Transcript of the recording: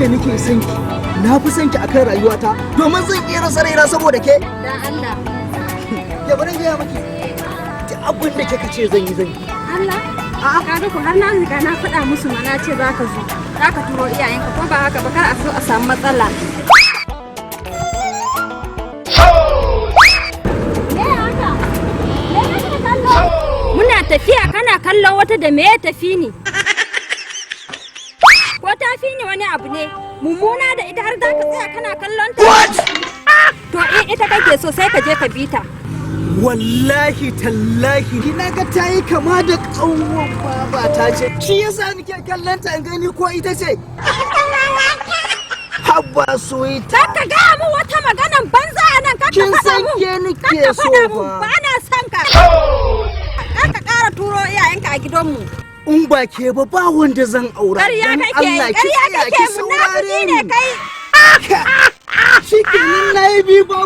Yadda nake son ki, na fi son ki akan rayuwata, domin zan iya rasa raina saboda ke. Dan Allah. Ya, bari in gaya miki, duk abin da kika ce zan yi, zan yi. Allah. A'a, kaga ko har na riga na faɗa musu ma, na ce zaka zo. Zaka turo iyayenka, ko ba haka ba, kar a so a samu matsala. Me haka? Me kake kallo? Muna tafiya kana kallon wata, da me ya tafi ni? Ko ta fi ni wani abu ne? Mummuna da ita har za ka tsaya kana kallon ta? To, in ita kake so, sai ka je ka bi ta. Wallahi tallahi na ga ta yi kama da ƙanwan baba ta ce, shi yasa nake kallon ta in gani ko ita ce. Habba sweet. Kar ka gaya min wata maganan banza a nan, kar ka Kin faɗa san mun. ke nake Kar ka so faɗa mun, fa. ba na son ka. Kar ka ƙara turo iyayenka a gidanmu. In ba ke ba, ba wanda zan aura. Ƙarya Dan kake yi, Allah ki ƙarya tsaya kake, ki munafiki saurare ne ni. kai. Shikenan, na yi biyu babu.